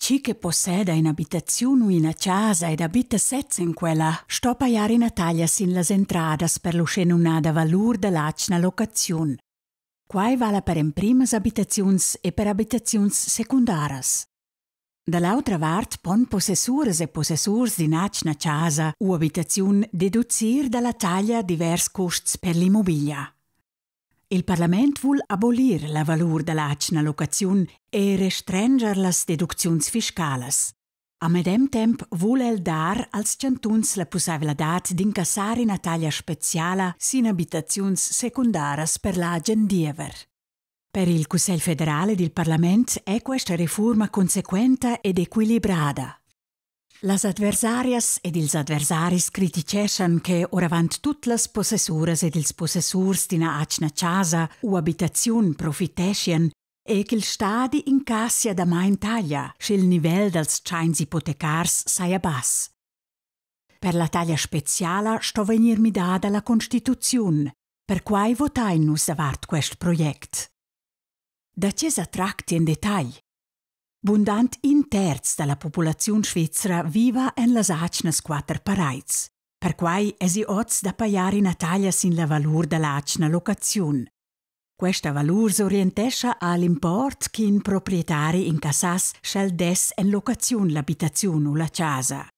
Tgi che posseda in'abitaziun u ina chasa ed abita sez en quella, sto pajar ina taglia sin las entradas per l'uschenumnada valur da l'atgna locaziun. Quai vala per emprimas abitaziuns e per abitaziuns secundaras. Da l'autra vart pon possessuras e possessurs d'in'atgna chasa u abitaziun deducir da la taglia divers custs per l'immobiglia. Il parlament vul abolir la valur da l'atgna locaziun e restrenscher las deducziuns fiscalas. A medem temp vul el dar als chantuns la pussaivladad d'incassar ina taglia speziala sin abitaziuns secundaras per l'agen diever. Per il Cussegl federal ed il parlament è questa refurma consequenta ed equilibrada. Las adversarias ed ils adversaris criticheschan che oravant tut las possessuras ed ils possessurs d'ina atgna chasa u abitaziun profiteschian e ch'il stadi incassia damain taglia, sch'il nivel dals tschains ipotecars saja bass. Per la taglia speziala sto vegnir midada la constituziun. Perquai votain nus davart quest project. Da tge sa tracti en detagl? Bundant in terz da la populaziun svizra viva en las atgnas quatter paraids. Perquai èsi oz da pajar ina taglia sin la valur da l'atgna locaziun. Questa valur s'orientescha a l'import ch'in proprietari incassass, sch'el dess en locaziun l'abitaziun u la chasa.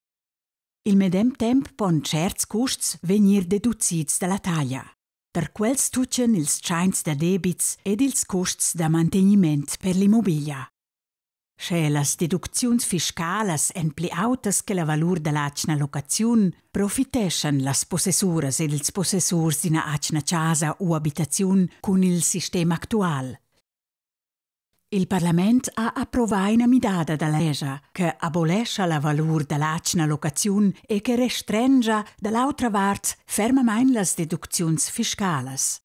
Il medem temp pon tscherts custs vegnir deducids da la taglia. Per quels tutgan ils tschains da debits ed ils custs da mantegniment per l'immobiglia. Sche las deducziuns fiscalas èn pli autas che la valur da l'atgna locaziun, profiteschan las possessuras ed ils possessurs d'ina atgna chasa u abitaziun cun il sistem actual. Il parlament ha approvà ina midada da lescha che abolescha la valur da l'atgna locaziun e che restrengia da l'autra vart fermamain las deducziuns fiscalas.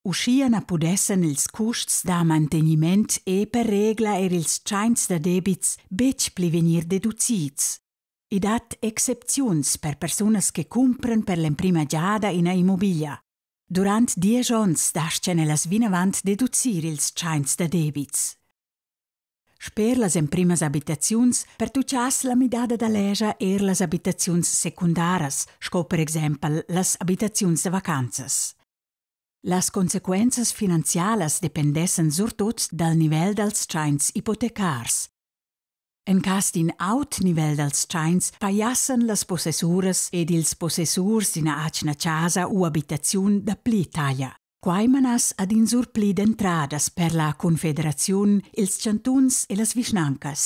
Uschia na pudessan ils custs da mantegniment e per regla er ils tschains da debits betg pli vegnir deducids. I dat excepziuns per persunas che cumpran per l'emprima giada ina immobiglia. Durant diesch onns dastgan ellas vinavant deducir ils tschains da debits. Sper las emprimas abitaziuns pertuchass la midada da lescha er las abitaziuns secundaras, sco per exempel las abitaziuns da vacanzas. Las consequenzas finanzialas dependessen surtut dal nivel dals tschains ipotecars. En cas d'in aut nivel dals tschains pajassan las possessuras ed ils possessurs d'ina atgna chasa u abitaziun dapli taglia. Quai manass ad in surpli d'entradas per la Confederaziun, ils chantuns e las vischnancas.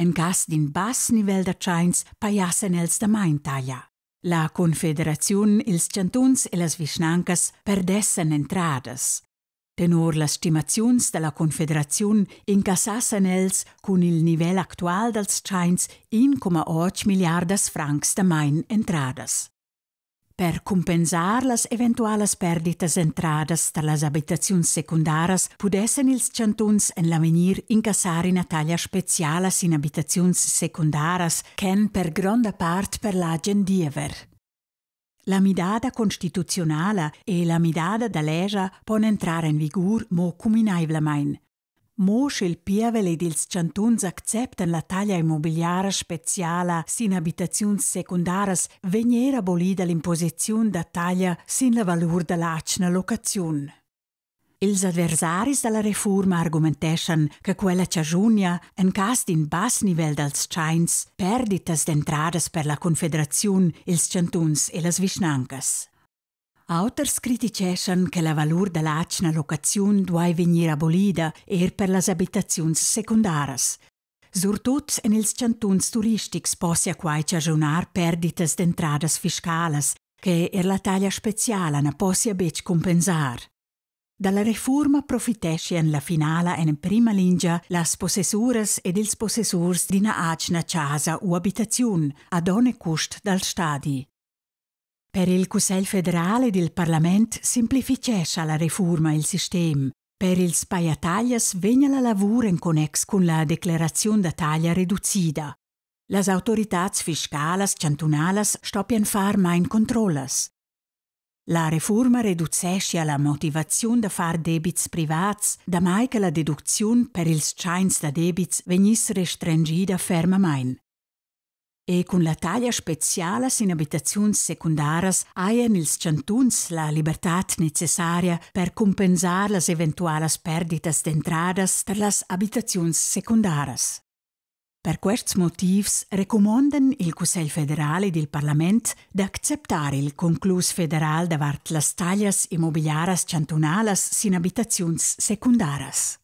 En cas d'in bass nivel da tschains pajassan els damain taglia. La Confederaziun, ils chantuns e las vischnancas perdessan entradas. Tenor las stimaziuns da la Confederaziun incassassan els cun il nivel actual dals tschains 1,8 milliardas francs damain entradas. Per cumpensar las eventualas perditas entradas tar las abitaziuns secundaras pudessan ils chantuns en l'avegnir incassar ina taglia speziala sin abitaziuns secundaras ch'èn per gronda part per l'agen diever. La midada constituziunala e la midada da lescha pon entrar en vigur mo cuminaivlamain. Mo sch'il pievel ed ils chantuns acceptan la taglia immobiliara speziala sin abitaziuns secundaras, vegn er abolida l'imposiziun da taglia sin la valur da l'atgna locaziun. Ils adversaris da la refurma argumenteschan che quella chaschunia, en cas d'in bass nivel dals tschains, perditas d'entradas per la Confederaziun, ils chantuns e las vischnancas. Auters criticheschan che la valur da l'atgna locaziun duai vegnir abolida er per las abitaziuns secundaras. Surtut en ils chantuns turistics possia quai chaschunar perditas d'entradas fiscalas che er la taglia speziala na possia betg cumpensar. Da la refurma profiteschian la finala en emprima lingia las possessuras ed ils possessurs d'ina atgna chasa u abitaziun a donn e cust dal stadi. Per il Cussegl federal ed il parlament simplifitgescha la refurma il sistem. Per ils pajataglias vegna la lavur en connex cun la decleraziun da taglia reducida. Las autoritads fiscalas chantunalas stoppian far main controllas. La refurma reduceschia la motivaziun da far debits privats, damai che la deducziun per ils tschains da debits vegniss restrenschida fermamain. E cun la taglia speziala sin abitaziuns secundaras hajan ils chantuns la libertad necessaria per cumpensar las eventualas perditas d'entradas tar las abitaziuns secundaras. Per quests motivs recumondan il Cussegl federal ed il parlament d'acceptar il conclus federal davart las taglias immobiliaras chantunalas sin abitaziuns secundaras.